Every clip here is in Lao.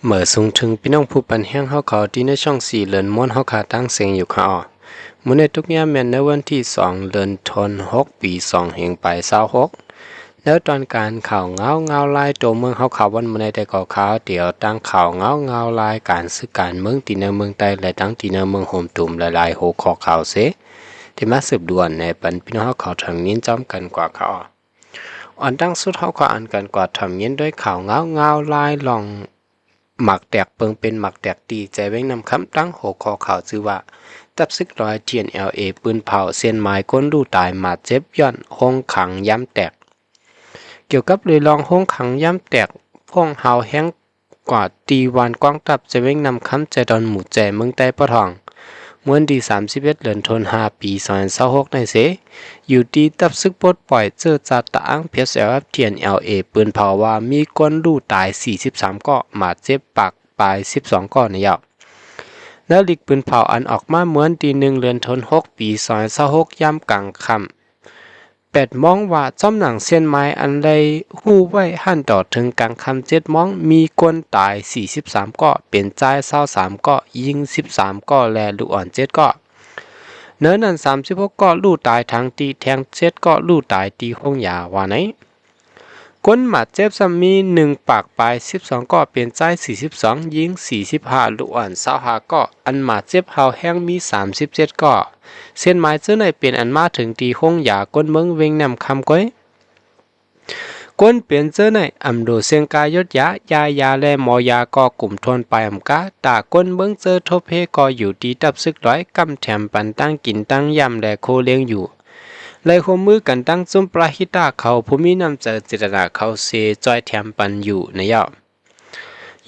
ເໝີສູງເຖິງພີ່ນ້ອງຜູ້ປັນແຮງເຮົາເຂົ້າທີ່ໃນຊ່ອງສີ່ເລີນມ່ວນເຮົາຄາຕັ້ງເສັງຢູ່ຄ່ະ. ມື້ນີ້ຕົກຍາມແມ່ນໃນວັນທີສອງ ເດືອນທັນວາ ປີສອງພັນຊາວຫົກ ໃນຕອນການຂ່າວເງົາງາວລາຍໂຕເມືອງເຮົາຄາວັນມື້ນີ້ໄດ້ກໍຂ່າວດຽວ ຕັ້ງຂ່າວເງົາງາວລາຍການສຶກການເມືອງທີ່ໃນເມືອງໃຕ້ ແລະ ທັງທີ່ໃນເມືອງໂຮມຕຸມຫຼາຍໆຫົວຂໍ້ຂ່າວເສ ທີ່ມາສືບດ່ວນໃຫ້ປັນພີ່ນ້ອງເຮົາເຂົ້າເຖິງຍິນພ້ອມກັນກວ່າຄ່ະ. ອັນດັ່ງສຸດເຮົາກໍອ່ານກັນກວ່າທຳຍິນດ້ວຍຂ່າວເງົາງາວລາຍລອງໝາກແຕກເປິງເປັນໝາກແຕກທີ່ແຈວຽງນ້ຳຄຳ ຕັ້ງຫົວຂໍ້ຂ່າວຊື່ວ່າ ຈັບຊຶກລອຍ ທີເອັນແອລເອ ປືນເຜົາ ເຊນມາຍ ຄົນຮູ້ຕາຍໝາດເຈັບຍ້ອນໂຮງຂັງຢາມແຕກ. ກ່ຽວກັບເລື່ອງໂຮງຂັງຢາມແຕກ ພວກເຮົາແຮງ ກວ່າທີ່ວານກອງທັບ ແຈວຽງນ້ຳຄຳ ແຈດອນໝູ່ແຈ ເມືອງໃຕ້ປະທ້ອງ ເມື່ອວັນທີສາມສິບເອັດ ເດືອນທັນວາ ປີສອງພັນຊາວຫົກໃນເສ ຢູ່ທີ່ທັບຊຶກປົດປ່ອຍເຈີຈາດຕະອາງ ພີເອັສແອລເອັຟ ທີເອັນແອລເອ ປືນເຜົາວ່າມີຄົນຮູ້ຕາຍສີ່ສິບສາມເກາະ ໝາດເຈັບປາກປາຍສິບສອງເກາະໃນເຍົາະ. ໃນລິກປືນເຜົາອັນອອກມາເມື່ອວັນທີໜຶ່ງ ເດືອນທັນວາ ປີສອງພັນຊາວຫົກ ຍາມກາງຄ່ຳ ແປດໂມງວ່າ ຈ້ອມໜັງເຊນມາຍອັນໄດ້ຮູ້ໄວ້ຫັ້ນ ຕໍ່ເຖິງກາງຄ່ຳເຈັດໂມງ ມີຄົນຕາຍສີ່ສິບສາມເກາະ ເປັນຊາຍຊາວສາມເກາະ ຍິງສິບສາມເກາະ ແລະ ລູກອ່ອນເຈັດເກາະ. ໃນນັ້ນສາມສິບຫົກເກາະຮູ້ຕາຍທາງທີ່ ແຖມເຈັດເກາະຮູ້ຕາຍທີ່ໂຮງຢາວ່າໃນ. ຄົນໝາດເຈັບຊ້ຳມີໜຶ່ງປາກປາຍສິບສອງເກາະ ເປັນຊາຍສີ່ສິບສອງ ຍິງສີ່ສິບຫ້າ ລູກອ່ອນຊາວຫ້າເກາະ. ອັນໝາດເຈັບເຮົາແຮງມີສາມສິບເຈັດເກາະ. ເຊນມາຍເຈົ້າໃນເປັນອັນມາເຖິງທີ່ໂຮງຢາຄົນເມືອງວຽງນ້ຳຄຳກ້ວຍ. ຄົນເປັນເຈົ້າໃນອຳໂດເຊງກາຍົດຢາ ຢາຢາ ແລະ ໝໍຢາກໍກຸມທວນປາຍອຳກາ ຕາຄົນເມືອງເຈີທົບເຮກໍຢູ່ທີ່ຕັບຊຶກລອຍ ກຳແຖມປັນຕັ້ງກິນຕັ້ງຢາມ ແລະ ໂຄລ້ຽງຢູ່ ແລະ ຮ່ວມມືກັນຕັ້ງຊຸມປະຫິຕາເຂົາ ຜູ້ມີນ້ຳໃຈເຈດຕະນາເຂົາເສ ຊ່ອຍແຖມປັນຢູ່ໃນເຍົາະ.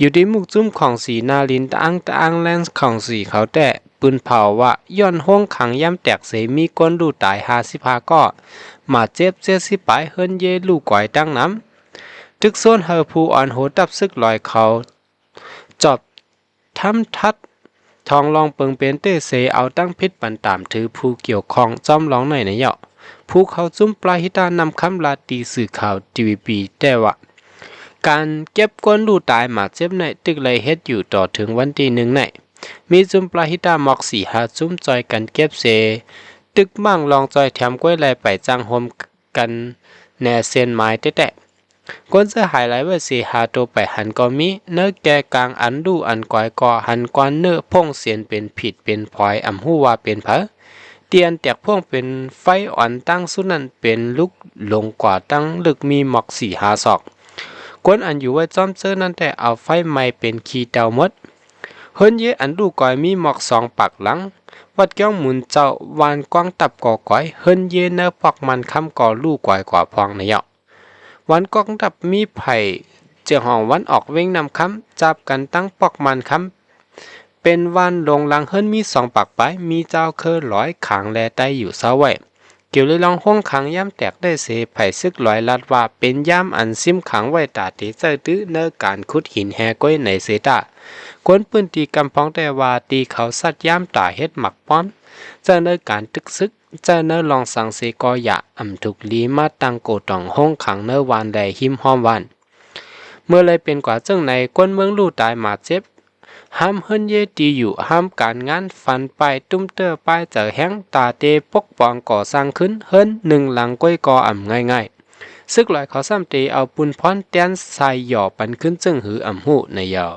ຢູ່ທີ່ໝູກຊຸມຂອງສີນາລິນຕະອາງຕະອາງແລນຂອງສີເຂົາແຕ້ ປືນເຜົາວ່າ ຍ້ອນໂຮງຂັງຢາມແຕກເສ ມີຄົນຮູ້ຕາຍຫ້າສິບຫ້າເກາະ ໝາດເຈັບເຈັດສິບປາຍ ເຮືອນເຢຮູ້ກວາຍຕັ້ງນຳ. ຕຶກຊວນໃຫ້ຜູ້ອ່ອນໂຫຕັບຊຶກລອຍເຂົາ ຈອບທຳທັດ ທອງລອງເປິງເປັນເຕເສ ເອົາຕັ້ງຜິດບັນຕາມຖືຜູ້ກ່ຽວຂ້ອງຈອມລອງໃນໃນເຍົາະ. ຜູ້ເຂົ້າຊຸມປະຫິຕານ້ຳຄຳລາດຕີສື່ຂ່າວ ທີວີພີ ແຕ່ວ່າ ການເກັບຄົນຮູ້ຕາຍໝາດເຈັບໃນຕຶກໄດ້ເຮັດຢູ່ຕໍ່ເຖິງວັນທີໜຶ່ງໃນ. ມີຊຸມປະຫິຕາໝອກສີ່ຫ້າຊຸມຊ່ອຍກັນເກັບເສ ຕຶກໝັ້ງລອງຊ່ອຍແຖມກ້ວຍໄລ່ໄປຈ້າງໂຮມ ກັນແນ່ເຊັ່ນໝາຍແຕ່ໆ. ຄົນເສຍຫາຍຫຼາຍເວີເສຫາໂຕໄປຫັ້ນກໍມີ. ເນີແກ່ກາງອັນລູກອັນກອຍກໍຫັນກວ່າເນີພົງເສນເປັນຜິດເປັນພອຍ ອຳຮູ້ວ່າເປັນໃຜ. ຕຽນແຕກພວງເປັນໄຟອ່ອນຕັ້ງສຸດນັ້ນເປັນລຸກລົງກວ່າຕັ້ງເລິກມີໝອກສີ່ຫ້າສອກ. ຄົນອັນຢູ່ໄວ້ຈອມເຈີນັ້ນແຕ່ເອົາໄຟໄໝ້ເປັນຂີ້ເຕົ່າໝົດ. ເຮືອນເຢອັນລູກກອຍມີໝອກສອງປາກຫຼັງ. ວັດກ້ຽງໝູນເຈົ້າ ວານກອງທັບກໍກອຍ. ເຮືອນເຢເນີພວກມັນຄຳກໍລູກກອຍກວ່າພອງໃນເຍົາະ. ວັນກອງທັບມີໄພເຈອຫ້ອງວັນອອກເວັງນ້ຳຄຳ ຈັບກັນຕັ້ງປອກມັນຄຳ ເປັນວັນລົງຫຼັງເຮືອນມີສອງປາກປາຍ ມີເຈົ້າເຄີຫຼອຍຂາງແລໃຕ້ຢູ່ເຊົາໄວ້. ກ່ຽວເລື່ອງໂຮງຂັງຢາມແຕກໄດ້ເສ ໄພຊຶກຫຼອຍລັດວ່າເປັນຢາມອັນຊິມຂັງໄວ້ຕາເຕໃຊ້ຕື້ໃນການຂຸດຫີນແຮ່ກ້ວຍໃນເຊຕາ. ຄົນພື້ນທີ່ກຳພອງແຕ່ວ່າທີ່ເຂົາສັດຢາມຕາເຮັດໝາກປ້ອມ ໃຊ້ໃນການຕຶກຊຶກ ໃຊ້ໃນລອງສັງເສກໍຢ່າ ອຳທຸກລີມາຕັ້ງໂກຕອງໂຮງຂັງໃນວານແລະຮິມຫ້ອມວານ. ເມື່ອໄລເປັນກວ່າເຊິ່ງໃນ ຄົນເມືອງລູກຕາຍໝາດເຈັບ ຫ້າມເຮືອນເຢທີ່ຢູ່ ຫ້າມການງານ ຟັນປ້າຍຕຸ້ມເຕີປ້າຍໃຈແຮງ ຕາເຕປົກປ້ອງກໍ່ສ້າງຂຶ້ນ ເຮືອນໜຶ່ງຫຼັງກ້ວຍກໍອຳງ່າຍໆ. ຊຶກຫຼອຍເຂົາຊ້ຳເຕເອົາປຸນພອນແຕ່ນໃສ່ຫຍໍ້ປັນຂຶ້ນເຊິ່ງຫືອອຳຮູ້ໃນເຍົາະ.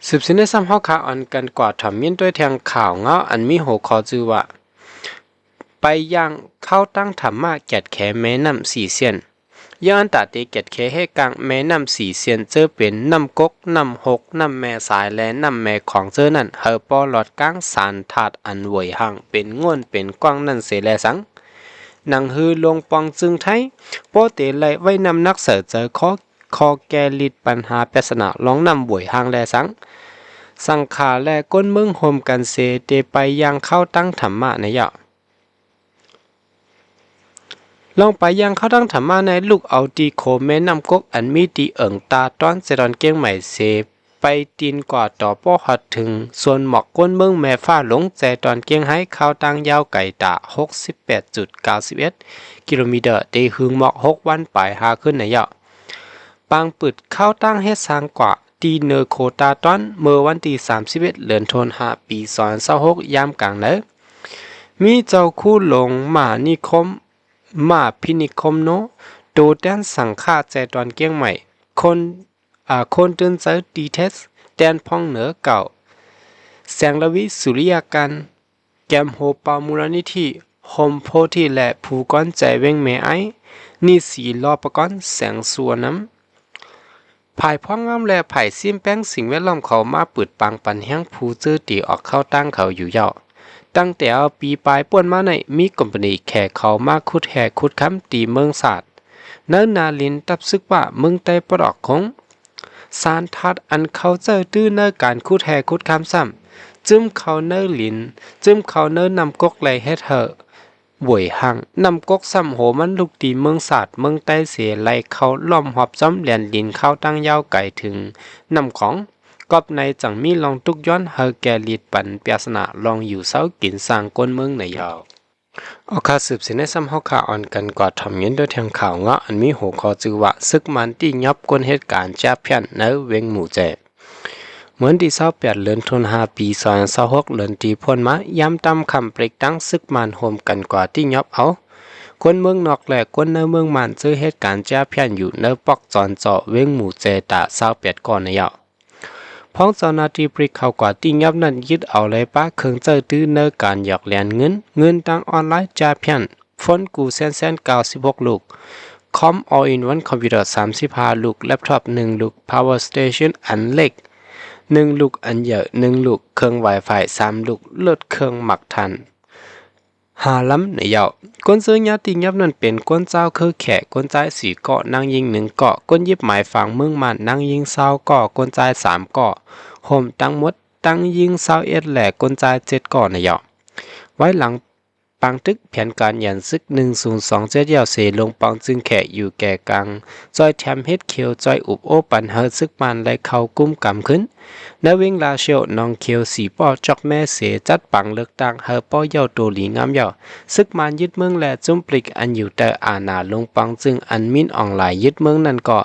ສືບເສັ້ນໃນຊ້ຳເຮົາຄາອ່ອນກັນກວ່າທຳຍິນດ້ວຍແທ່ງຂ່າວເງົາອັນມີຫົວຂໍ້ຊື່ວ່າ ໄປຢ່າງເຂົ້າຕັ້ງທຳມະແກດແຂແມ່ນ້ຳສີ່ເຊນ. ຍ້ອນຕາເຕແກດແຂເຮັດກາງແມ່ນ້ຳສີ່ເຊນ ເຈີເປັນນ້ຳກົກ, ນ້ຳຫົກ, ນ້ຳແມ່ສາຍ ແລະ ນ້ຳແມ່ຂອງເຈີນັ້ນ ເຮົາປໍຫຼອດກາງສານທາດອັນຫວຍຫ່າງເປັນງ່ວນເປັນກວ້າງນັ້ນເສແລສັງ. ໜັງຮືລົງປອງຈຶ່ງໄທ ປໍເຕໄລ່ໄວ້ນ້ຳໜັກໃສ່ໃຈ ຂໍ ຂໍແກ້ລິດບັນຫາແປສະໜາລອງນ້ຳບວຍຫ່າງແລສັງ. ສັງຂາແລະຄົນເມືອງໂຮມກັນເສ ເຕໄປຢ່າງເຂົ້າຕັ້ງທຳມະໃນເຍົາະ. ລອງໄປຢ່າງເຂົ້າຕັ້ງທຳມະໃນ ລຸກເອົາຕີໂຂແມ່ນ້ຳກົກ ອັນມີຕີເອີງຕາຕອນເຊຕອນກຽງໃໝ່ເສ ໄປຕີນກວ່າຕໍ່ປໍຮອດເຖິງສວນໝອກ ກົນເມືອງແມ່ຟ້າຫຼົງ ແຈຕອນກຽງໄຮ ເຂົ້າຕັ້ງຍາວໄກຕາຫົກສິບແປດຈຸດເກົ້າສິບເອັດກິໂລແມັດ ເຕຫຶງໝອກຫົກວັນປາຍຫາຂຶ້ນໃນເຍົາະ. ປາງປຶດເຂົ້າຕັ້ງເຮັດສ້າງກວ່າ ທີ່ເນີໂຄຕາຕອນ ເມື່ອວັນທີສາມສິບເອັດ ເດືອນໂທນຫ້າ ປີສອງພັນຊາວຫົກ ຍາມກາງເນີ ມີເຈົ້າຄູຫຼວງມະນິຄົມ ມະພິນິຄົມໂນ ໂຕແທນສັງຄະແຈຕອນກຽງໃໝ່ ຄົນ ອາ ຄົນຕື່ນໃຈຕີເທັດ ແຕ່ນພອງເໜີເກົ່າ ແສງລະວີ ສຸລິຍະການ ແກມໂຮເປົ່າມູນນິທິ ໂຮມໂພທິ ແລະ ພູກອນໃຈເວັງແມ່ອ້າຍ ນິສີລໍປະກອນ ແສງສຸວນຳ. ຝ່າຍພວາມງາມ ແລະ ຝ່າຍຊິມແປງສິ່ງແວດລ້ອມເຂົ້າມາປຶດປາງປັນແຮງຜູ້ຈື່ຕີອອກເຂົ້າຕັ້ງເຂົາຢູ່ເຍົາະ. ຕັ້ງແຕ່ເອົາປີປາຍປ່ວນມາໃນ ມີກອມປະນີແຂກເຂົ້າມາຂຸດແຮ່ຂຸດຄຳທີ່ເມືອງສາດ ໃນນາລິນຕັບຊຶກວ່າເມືອງໃຕ້ປະດອກຄົງ. ສານທາດອັນເຂົາເຈົ້າຕື້ໃນການຂຸດແຮ່ຂຸດຄຳຊ້ຳ ຈຶ້ມເຂົ້າໃນລິນ ຈຶ້ມເຂົ້າໃນນ້ຳກົກ ແລະ ເຮັດໃຫ້ ໂຫວຍຮັ່ງ ນ້ຳກົກຊ້ຳໂຫມັນລຸກຕີເມືອງສາດເມືອງໃຕ້ເສ ໄຫຼເຂົ້າລ້ອມຮອບຈອມແດນດິນເຂົ້າຕັ້ງຍາວໄກເຖິງນ້ຳຂອງ ກອບໃນຈັ່ງມີລອງທຸກຍ້ອນໃຫ້ແກ່ລິດປັນປຽສນາລອງຢູ່ເຊົາກິນສ້າງຄົນເມືອງໃນຍາວ. ເອົາ ຂະສືບເສຍໃນຊ້ຳເຮົາຂະອ່ອນກັນກວ່າທຳຍິນໂດຍແທງຂ່າວເງາະ ອັນມີຫົວຂໍ້ຊື່ວ່າ ຊຶກມານຕີຫຍັບຄົນເຮັດການຈາພຽນໃນເວັງໝູ່ແຈ. ເມື່ອວັນທີຊາວແປດ ເດືອນໂທນຫ້າ ປີສອງພັນຊາວຫົກ ເດືອນທີ່ຜ່ານມາ ຍາມຕາມຄ່ຳເປັກຕັງ ຊຶກມານໂຮມກັນກວ່າຕີຫຍັບເອົາ ຄົນເມືອງນອກ ແລະ ຄົນໃນເມືອງມານ ເຈີເຮັດການຈາພຽນຢູ່ໃນປອກຈອນເຈາະເວັງໝູ່ແຈຕາ ຊາວແປດ ກໍໃນເຍົາະ. ພວກເຈົ້າໜ້າທີ່ປຣີກເຂົ້າກວ່າຕີຫຍັບນັ້ນ ຍຶດເອົາໄຫຼປາເຄື່ອງໃຊ້ຕື້ໃນການຫຍອກແລນເງິນ, ເງິນທາງອອນລາຍ, ຈາພຽນ, ໂຟນກູ້ແສນໆ ເກົ້າສິບຫົກລູກ, ຄອມ All in One ຄອມພິວເຕີ ສາມສິບຫ້າລູກ, ແລັບທັອບ ໜຶ່ງລູກ, Power Station ອັນເລັກ ໜຶ່ງລູກ, ອັນໃຫຍ່ ໜຶ່ງລູກ, ເຄື່ອງ Wi-Fi ສາມລູກ, ລົດເຄື່ອງໝັກຖ່ານ ຫ້າລຳໃນເຍົາະ. ຄົນເຈີຍາຕິຫຍັບນັ້ນເປັນຄົນຊາວຄືແຂກ, ຄົນຊາຍສີ່ເກາະ, ນາງຍິງໜຶ່ງເກາະ, ຄົນຫຍິບໝາຍຝັ່ງເມືອງມານ, ນາງຍິງຊາວເກາະ, ຄົນຊາຍສາມເກາະ, ຮວມທັງໝົດ ທັງຍິງຊາວເອັດ ແລະ ຄົນຊາຍເຈັດເກາະໃນເຍົາະ. ໄວ້ຫຼັງປາງຕຶກແຜນການຢັນຊຶກ ໜຶ່ງສູນສອງເຈັດ ແລ້ວເສ ຫຼວງປອງຈຶ່ງແຂກຢູ່ແກ່ກາງ ຊ່ອຍແຖມເຮັດຂຽວ, ຊ່ອຍອຸບໂອ້ປັນໃຫ້ຊຶກມານໄດ້ເຂົ້າກຸມກຳຂຶ້ນ ໃນເວັງລາຊຽວ, ໜອງຂຽວ, ສີປໍ້, ຈອກແມເສ ຈັດປັງເລືອກຕັ້ງໃຫ້ປໍເຍົາໂຕດີງາມເຍົາ. ຊຶກມານຍຶດເມືອງ ແລະ ຈຸ້ມປລິກອັນຢູ່ໃຕ້ອານາຫຼວງປອງຈຶ່ງ ອັນມິນອອງລາຍຍຶດເມືອງນັ້ນກໍ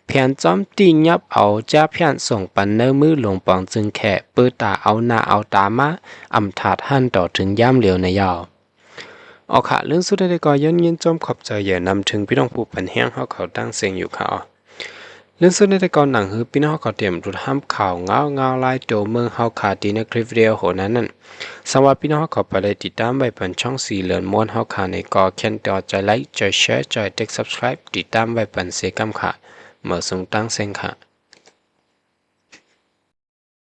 ແຜນຈອມຕີຫຍັບເອົາຈາພຽນສົ່ງປັນໃນມືຫຼວງປອງຈຶ່ງແຂກ ເປີດຕາເອົາໜ້າເອົາຕາມາອຳທາດຫັ້ນຕໍ່ເຖິງຍາມຫຼຽວໃນເຍົາ. ເອົາຄະ ເລື່ອງສຸດທ້າຍກໍຢ້ອນຍິນຊົມຂອບໃຈໃຫຍ່ນຳເຖິງພີ່ນ້ອງຜູ້ປັນແຮງເຮົາເຂົ້າຕັ້ງເສັງຢູ່ຄະ. ເລື່ອງສຸດທ້າຍກໍໜັງຫືີພີ່ນ້ອງເຮົາເຂົ້າຕຽມຕິດຕາມຂ່າວງາວໆລາຍໂຕເມືອງເຮົາຄະ ທີ່ໃນຄລິບວິດີໂອໂຫນານັ້ນ. ສຳລັບພີ່ນ້ອງເຮົາເຂົ້າໄປໄດ້ຕິດຕາມໄວ້ປັນຊ່ອງສີເຫຼືອງມ່ວນເຮົາຄະນີ້ກໍແຄ່ນແຕ່ວ່າຈອຍໄລຄ໌ ຈອຍແຊ ຈອຍຕິດ Subscribe ຕິດຕາມໄວ້ປັນເສກຳຄະ. ມາສົ່ງຕັ້ງເສັງຄະ.